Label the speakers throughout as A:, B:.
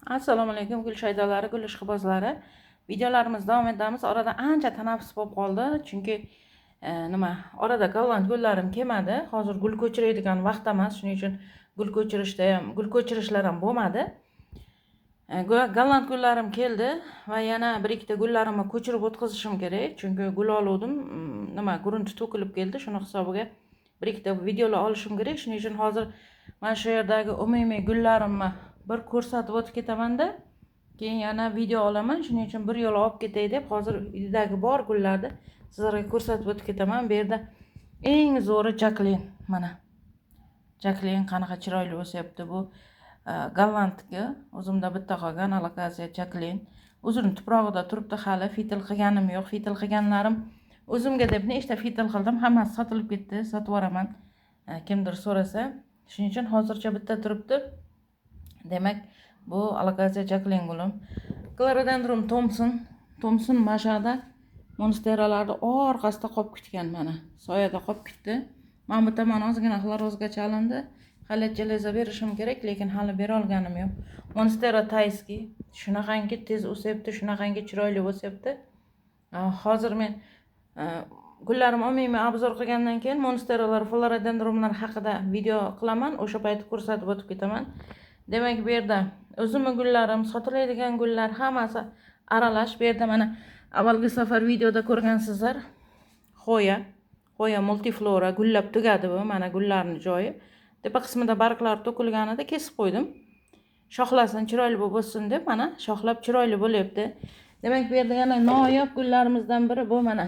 A: Assalomu alaykum, gul shaydolari, gul ishqibozlari. Videolarimiz davom etamiz. Orada ancha tanaffus bo'lib qoldi, chunki nima, orada golland gullarim kelmadi. Hozir gul ko'chiradigan vaqt emas, shuning uchun gul ko'chirishda ham, gul ko'chirishlar ham bo'lmadi. Golland gullarim keldi va yana bir ikkita gullarimni ko'chirib o'tkazishim kerak, chunki gul oluvdim, nima, grunti to'kilib keldi, shuni hisobiga bir ikkita videolar olishim kerak. Shuning uchun hozir mana shu yerdagi umumiy gullarimni bir ko'rsatib o'tib ketamanda, keyin yana video olaman. Shuning uchun bir yo'la olib ketay deb hozir uydagi bor gullarni sizlarga ko'rsatib o'tib ketaman. Bu yerda eng zo'ri Jaklin, mana Jaklin qanaqa chiroyli o'syapti. Bu gollandniki, o'zimda bitta qolgan alokaziya Jaklin, o'zini tuprog'ida turibdi, hali fitil qilganim yo'q. Fitil qilganlarim o'zimga deb nechta fitil qildim, hammasi sotilib ketdi, sotib yuboraman, kimdir so'rasa. Shuning uchun hozircha bitta turibdi. Demak, bu alokaziya Jaklin gulim. Clerodendrum Thompson, Thompson mana shu yoqda monsteralarni orqasida qolib ketgan, mana soyada qolib ketdi. Mana bu tomon ozgina xlorozga chalindi, hali железо berishim kerak, lekin hali bera olganim yo'q. Monstera тайский shunaqangi tez o'syapti, shunaqangi chiroyli o'syapti. Hozir men gullarim umumiy обзор qilgandan keyin monsteralar, florodendrumlar haqida video qilaman, o'sha payt ko'rsatib o'tib ketaman. Demak, bu yerda o'zimni gullarim, sotiladigan gullar hammasi aralash. Bu yerda mana avvalgi safar videoda ko'rgansizlar, Xoya, Xoya multiflora gullab tugadi bu, mana gullarni joyi. Tepa qismida barglari to'kilganida kesib qo'ydim. Shoxlasin, chiroyli bo'lib o'ssin deb, mana shoxlab chiroyli bo'lyapti. Demak, bu yerda yana noyob gullarimizdan biri bu mana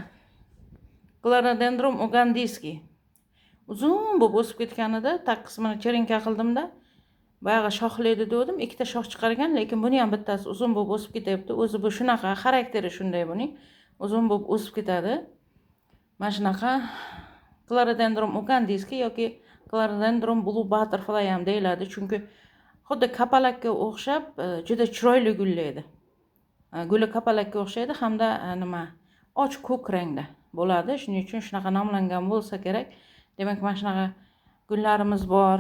A: Clerodendrum ugandiyskiy. Uzun bo'lib o'sib ketganida tag qismini черенка qildimda, boyag'i shoxli edi degandim, ikkita shox chiqargan, lekin buni ham bittasi uzun bo'lib o'sib ketyapti. O'zi bu shunaqa, xarakteri shunday buning, uzun bo'lib o'sib ketadi. Mana shunaqa Clerodendrum ugandiyskiy yoki Clerodendrum blue butterfly ham deyiladi, chunki xuddi kapalakka o'xshab juda chiroyli gullaydi. Guli kapalakka o'xshaydi hamda nima, och ko'k rangda bo'ladi, shuning uchun shunaqa nomlangan bo'lsa kerak. Demak, mana shunaqa gullarimiz bor,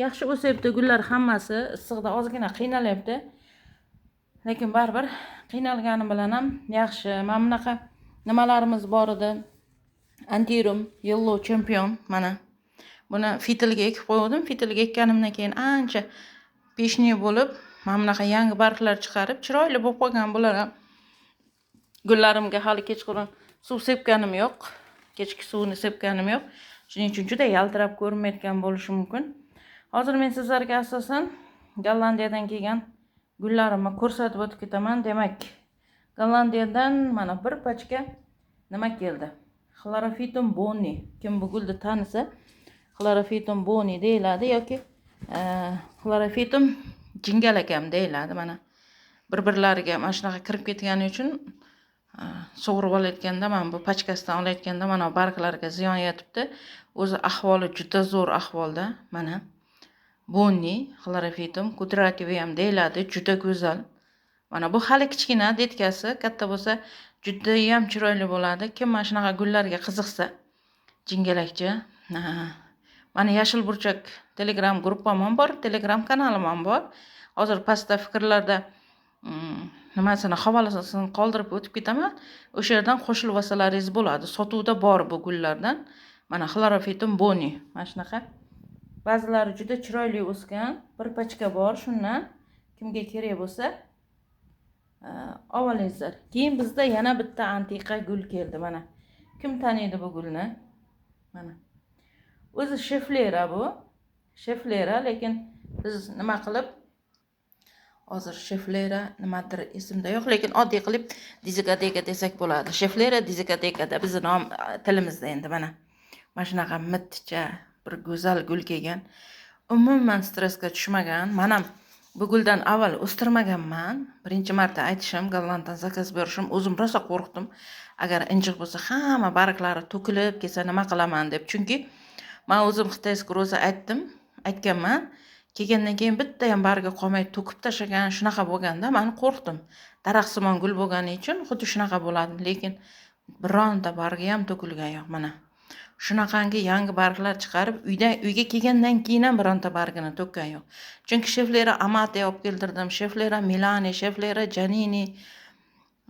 A: yaxshi o'syapti gullar hammasi. Issiqda ozgina qiynalyapti, lekin baribir qiynalgani bilan ham yaxshi. Mana bunaqa nimalarimiz bor edi, Anthurium yellow champion, mana buni fitilga ekib qo'ygandim. Fitilga ekkanimdan keyin ancha пышный bo'lib, mana bunaqa yangi barglar chiqarib, chiroyli bo'lib qolgan bular ham. Gullarimga hali kechqurun suv sepganim yo'q, kechki suvni sepganim yo'q, shuning uchun juda yaltirab ko'rinmayotgan bo'lishi mumkin. Hozir men sizlarga asosan Gollandiyadan kelgan gullarimni ko'rsatib o'tib ketaman. Demak, Gollandiyadan mana bir pachka nima keldi, Chlorophytum bonni. Kim bu gulni tanisa, Chlorophytum bonni deyiladi yoki Chlorophytum jingalak ham deyiladi. Mana bir birlariga mana shunaqa kirib ketgani uchun sug'urib olayotganda, mana bu pachkasidan olayotganda mana bu barglarga ziyon yetibdi. O'zi ahvoli juda zo'r ahvolda. Mana bonni Chlorophytum kudrativi ham deyiladi, juda go'zal. Mana bu hali kichkina детка si, katta bo'lsa judayam chiroyli bo'ladi. Kim mana shunaqa gullarga qiziqsa, jingalakcha, mana Yashil burchak Telegram gruppam ham bor, Telegram kanalim ham bor. Hozir pastda fikrlarda nimasini, havolasini qoldirib o'tib ketaman, o'sha yerdan qo'shilib olsalaringiz bo'ladi. Sotuvda bor bu gullardan. Mana Chlorophytum boni, mana shunaqa ba'zilari juda chiroyli o'sgan, bir pachka bor shundan, kimga kerak bo'lsa olingizlar. Keyin bizda yana bitta antiqa gul keldi. Mana kim taniydi bu gulni? Mana o'zi sheflera, bu sheflera, lekin biz nima qilib, hozir sheflera nimadir esimda yo'q, lekin oddiy qilib dizikadeka desak bo'ladi. Sheflera dizikadekada bizni nom tilimizda endi. Mana shunaqa mitticha bir go'zal gul kelgan, umuman stressga tushmagan. Man ham bu guldan avval o'stirmaganman, birinchi marta aytishim, Gollanddan заказ berishim. O'zim rosa qo'rqdim, agar injiq bo'lsa, hamma barglari to'kilib ketsa nima qilaman deb, chunki man o'zim китайский роза aytdim, aytganman, kelgandan keyin bitta ham bargi qolmay to'kib tashlagan. Shunaqa bo'lganda man qo'rqdim, daraxtsimon gul bo'lgani uchun xuddi shunaqa bo'ladi, lekin bironta bargi ham to'kilgani yo'q. Mana. Shunaqangi yangi barglar chiqarib, uyga kelgandan keyin ham bironta bargini to'kkan yo'q. Chunki Sheflera Amate olib keltirdim, Sheflera Milani, Sheflera Janini,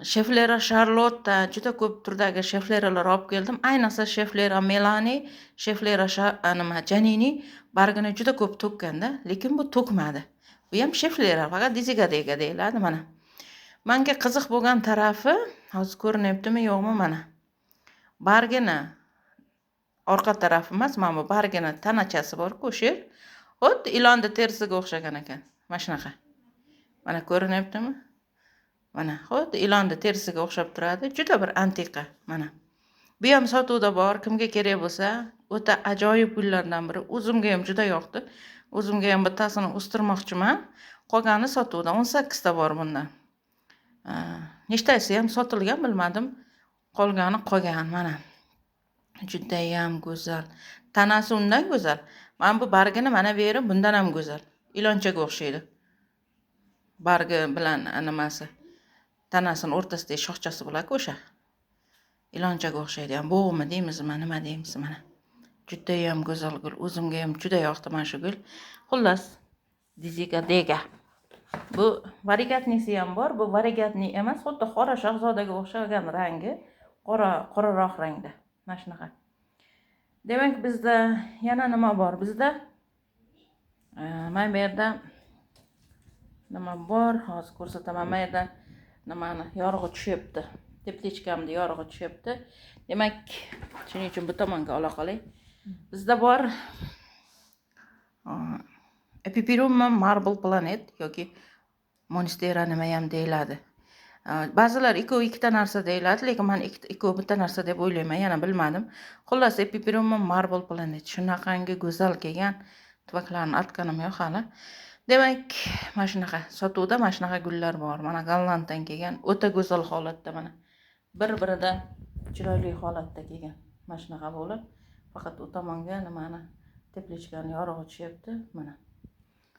A: Sheflera Charlotta, juda ko'p turdagi shefleralar olib keldim. Ayniqsa Sheflera Melani, Sheflera nima Janini bargini juda ko'p to'kkanda, lekin bu to'kmadi. Bu ham sheflera, faqat dizigadega deyiladi mana. Menga qiziq bo'lgan tarafi, hozir ko'rinyaptimi yo'qmi mana. Bargini orqa tarafi emas, mana bu bargini tanachasi bor-ku, o'sha yer. Xuddi ilonni terisiga o'xshagan ekan. Mana shunaqa. Mana ko'rinyaptimi? Mana xuddi ilonni terisiga o'xshab turadi. Juda bir antiqa mana. Bu ham sotuvda bor, kimga kerak bo'lsa, o'ta ajoyib gullardan biri. O'zimga ham juda yoqdi. O'zimga ham bittasini o'stirmoqchiman. Qolgani sotuvda 18 ta bor bundan. Nechtasi ham sotilgan bilmadim. Qolgani qolgan mana. Juda ham go'zal. Tanasi undan go'zal. Mana bu bargini mana bu yeri bundan ham go'zal. Ilonchaga o'xshaydi. Bargi bilan nimasi, tanasini o'rtasidagi shoxchasi bo'ladi-ku o'sha. Ilonchaga o'xshaydi. Ham bo'g'imi deymizmi, nima deymiz mana. Juda ham go'zal gul. O'zimga ham juda yoqdi mana shu gul. Xullas, dizigadega. Bu varigatnisi ham bor. Bu varigatni emas, xuddi qora shahzodaga o'xshagan rangi, qora, qoraroq rangda. Mana shunaqa. Demak, bizda yana nima bor? Bizda mana bu yerda nima bor? Hozir ko'rsataman. Mana yerda nimani yorug'i tushyapti. Teplichkamni yorug'i tushyapti. Demak, shuning uchun bu tomonga ola qolay. Bizda bor Epiperum Marble Planet yoki Monstera nima ham deyiladi. Ba'zilar ikkovi ikkita narsa deyiladi, lekin men ikkovi bitta narsa deb o'ylayman, yana bilmadim. Xullas, Epiperum Marble Planet shunaqangi go'zal kelgan. Tuvaklarni artganim yo'q hali. Demak, mana shunaqa sotuvda mana shunaqa gullar bor. Mana Gollanddan kelgan, o'ta go'zal holatda mana. Bir-biridan chiroyli holatda kelgan. Mana shunaqa bo'lib, faqat u tomonga nimani teplichkani yorug'i tushyapti mana.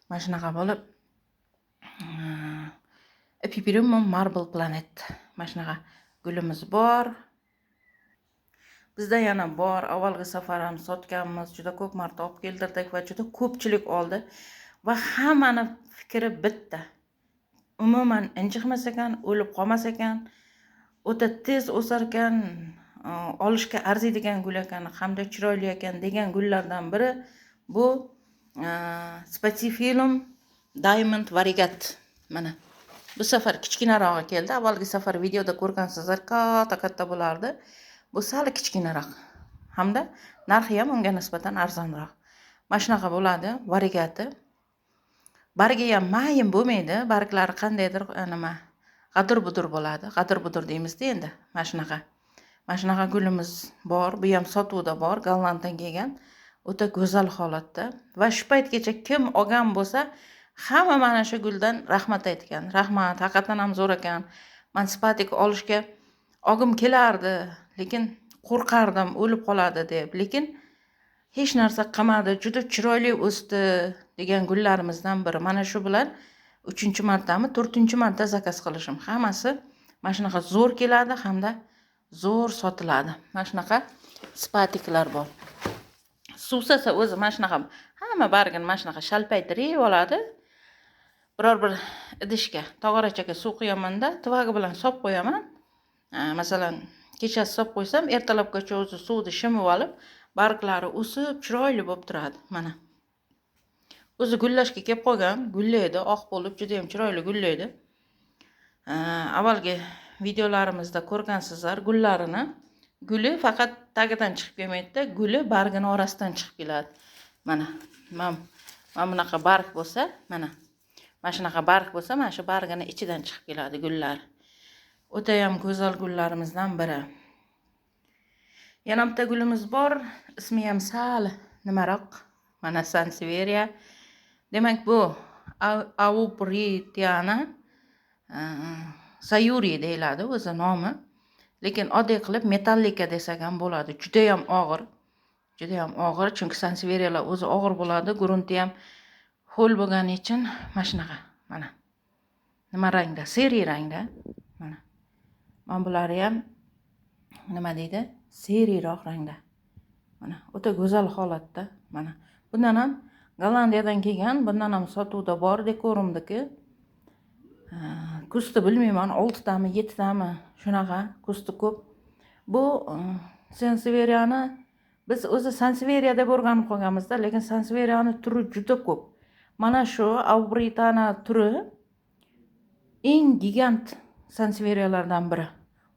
A: Mana shunaqa bo'lib, Epiperum Marble Planet. Mana shunaqa gulimiz bor. Bizda yana bor. Avvalgi safar ham sotganmiz, juda ko'p marta olib keltirdik va juda ko'pchilik oldi. Va hammani fikri bitta. Umuman injiqmas ekan, o'lib qolmas ekan, o'ta tez o'sar ekan, olishga arziydigan gul ekan, hamda chiroyli ekan degan gullardan biri bu Spatifilum Diamond Variegat. Mana bu safar kichkinarog'i keldi. Avvalgi safar videoda ko'rgansizlar, katta-katta bo'lardi. Bu sal kichkinaroq. Hamda narxi ham unga nisbatan arzonroq. Mana shunaqa bo'ladi variegati. Bargi ham mayin bo'lmaydi. Barglari qandaydir nima g'adir-budur bo'ladi. G'adir-budur deymiz-da endi. Mana shunaqa. Mana shunaqa gulimiz bor. Bu ham sotuvda bor, Gollanddan kelgan. O'ta go'zal holatda va shu paytgacha kim olgan bo'lsa, hamma mana shu guldan rahmat aytgan. Rahmat, haqiqatan ham zo'r ekan. Men spatik olishga olgim kelardi, lekin qo'rqardim, o'lib qoladi deb. Lekin hech narsa qilmadi, juda chiroyli o'sdi degan gullarimizdan biri. Mana shu bilan 3-martami, 4-marta zakaz qilishim. Hammasi mana shunaqa zo'r keladi hamda zo'r sotiladi. Mana shunaqa spatiklar bor. Suvsasa o'zi mana shunaqa hamma bargini mana shunaqa shalpaytirib oladi. Biror bir idishga, tog'orachaga suv quyamanda, tuvagi bilan solib qo'yaman. Masalan, kechasi solib qo'ysam, ertalabgacha o'zi suvni shimib olib, barglari o'sib, chiroyli bo'lib turadi. Mana. O'zi gullashga kelib qolgan, gullaydi, oq bo'lib, juda ham chiroyli gullaydi. Avvalgi videolarimizda ko'rgansizlar gullarini. Guli faqat tagidan chiqib kelmaydi-da, guli bargini orasidan chiqib keladi. Mana, mana bunaqa barg bo'lsa, mana. Mana shunaqa barg bo'lsa, mana shu bargini ichidan chiqib keladi gullar. O'ta ham go'zal gullarimizdan biri. Yana bitta gulimiz bor, ismi ham sal nimaroq. Mana Sansevieria. Demak, bu Aubritiana Sayuri deyiladi o'zi nomi. Lekin oddiy qilib metallika desak ham bo'ladi. Juda ham og'ir. Juda ham og'ir, chunki Sansevieriyalar o'zi og'ir bo'ladi, grunti ham ho'l bo'lgani uchun mana shunaqa. Mana. Nima rangda? Seri rangda. Mana. Mana bulari ham nima deydi? Seriroq rangda. Mana o'ta go'zal holatda. Mana bundan ham Gollandiyadan kelgan, bundan ham sotuvda bor dekorumniki. Куст i bilmayman, 6 tami, 7 tami, shunaqa куст i ko'p. Bu sanseveriyani biz o'zi sanseveriya deb o'rganib qolganmizda, lekin sanseveriyani turi juda ko'p. Mana shu Aubrytana turi eng gigant sanseveriyalardan biri.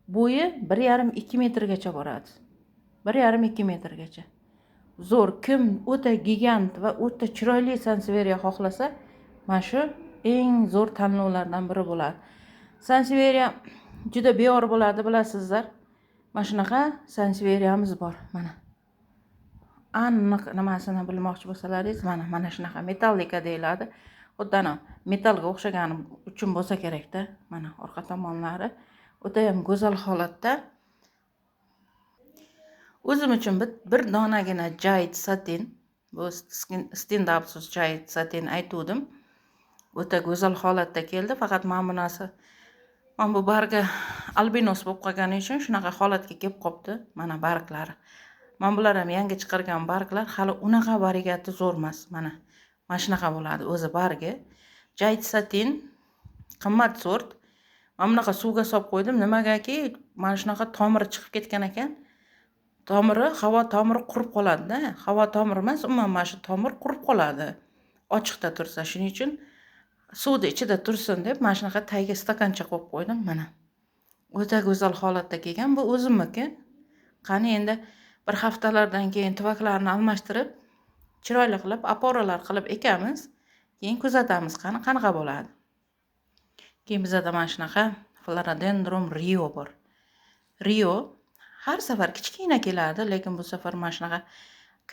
A: Bo'yi 1,5-2 metrgacha boradi. 1,5-2 metrgacha. Zo'r, kim o'ta gigant va o'ta chiroyli sanseveriya xohlasa, mana shu eng zo'r tanlovlardan biri bo'ladi. Sanseveriya juda beor bo'ladi, bilasizlar. Mana shunaqa sanseveriyamiz bor, mana. Aniq nimasini bilmoqchi bo'lsalaringiz, mana shunaqa metallika deyiladi. Xuddi ana metallga o'xshagani uchun bo'lsa kerakda. Mana orqa tomonlari o'ta ham go'zal holatda. O'zim uchun bir donagina Jade Satin, bu Scindapsus Jade Satin aytuvdim. O'ta go'zal holatda keldi, faqat mana bu narsa, mana bu bargi albinos bo'lib qolgani uchun shunaqa holatga kelib qolibdi. Mana barglari. Mana bular ham yangi chiqargan barglar, hali unaqa varigati zo'r emas. Mana shunaqa bo'ladi o'zi bargi. Jade Satin qimmat sort. Mana bunaqa suvga solib qo'ydim. Nimagaki mana shunaqa tomiri chiqib ketgan ekan. Tomiri, havo tomiri qurib qoladi-da. Havo tomiri emas, umuman mana shu tomir qurib qoladi. Ochiqda tursa, shuning uchun suvni ichida tursin deb mana shunaqa tagiga stakancha qo'yib qo'ydim. Mana o'ta go'zal holatda kelgan. Bu o'zimniki. Qani endi bir haftalardan keyin tuvaklarni almashtirib, chiroyli qilib, oporalar qilib ekamiz. Keyin kuzatamiz, qani qanaqa bo'ladi. Keyin bizada mana shunaqa Philodendron Rio bor. Rio har safar kichkina keladi, lekin bu safar mana shunaqa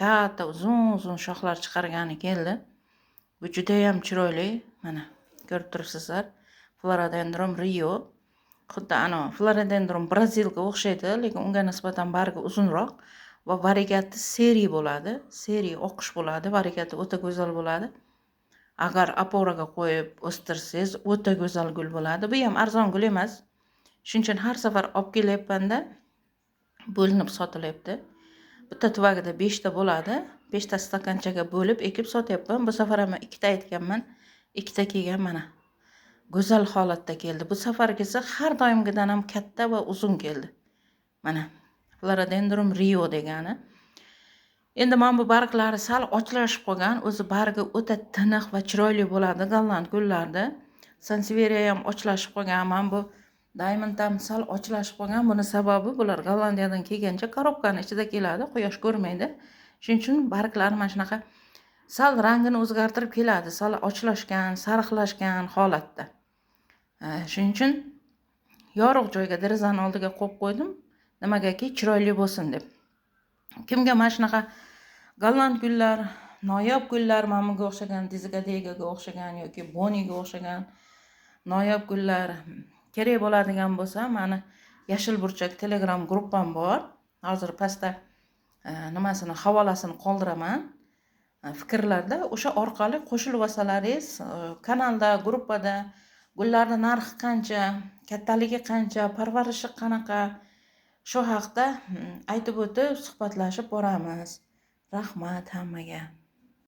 A: katta uzun-uzun shoxlar chiqargani keldi. Bu juda ham chiroyli. Mana ko'rib turibsizlar. Philodendron Rio xuddi ana Philodendron Brazilga o'xshaydi, lekin unga nisbatan bargi uzunroq va varigati seri bo'ladi. Seri oqish bo'ladi, varigati o'ta go'zal bo'ladi. Agar oporaga qo'yib o'stirsangiz, o'ta go'zal gul bo'ladi. Bu ham arzon gul emas. Shuning uchun har safar olib kelyapmanda, bo'linib sotilyapti. Bitta tuvagida 5 ta bo'ladi. 5 ta stakanchaga bo'lib ekib sotyapman. Bu safar ham 2 ta aytganman. 2 ta kelgan mana. Go'zal holatda keldi. Bu safargisi har doimgidan ham katta va uzun keldi. Mana Philodendron Rio degani. Endi mana bu barglari sal ochlashib qolgan. O'zi bargi o'ta tiniq va chiroyli bo'ladi golland gullarda. Sanseveriya ham ochlashib qolgan. Mana bu Diamond ham sal ochlashib qolgan. Buni sababi bular Gollandiyadan kelgancha korobkani ichida keladi, quyosh ko'rmaydi. Shuning uchun barglari mana shunaqa sal rangini o'zgartirib keladi, sal ochlashgan, sariqlashgan holatda. Shuning uchun yorug' joyga, derazani oldiga qo'yib qo'ydim. Nimagaki chiroyli bo'lsin deb. Kimga mana shunaqa golland gullar, noyob gullar, mana bunga o'xshagan, Dizgadegaga o'xshagan yoki Boniga o'xshagan noyob gullar kerak bo'ladigan bo'lsa, mani Yashil burchak Telegram gruppam bor. Hozir pastda nimasini, havolasini qoldiraman. Fikrlarda o'sha orqali qo'shilib olsalaringiz, kanalda, gruppada gullarning narxi qancha, kattaligi qancha, parvarishi qanaqa, shu haqda aytib o'tib, suhbatlashib boramiz. Rahmat hammaga.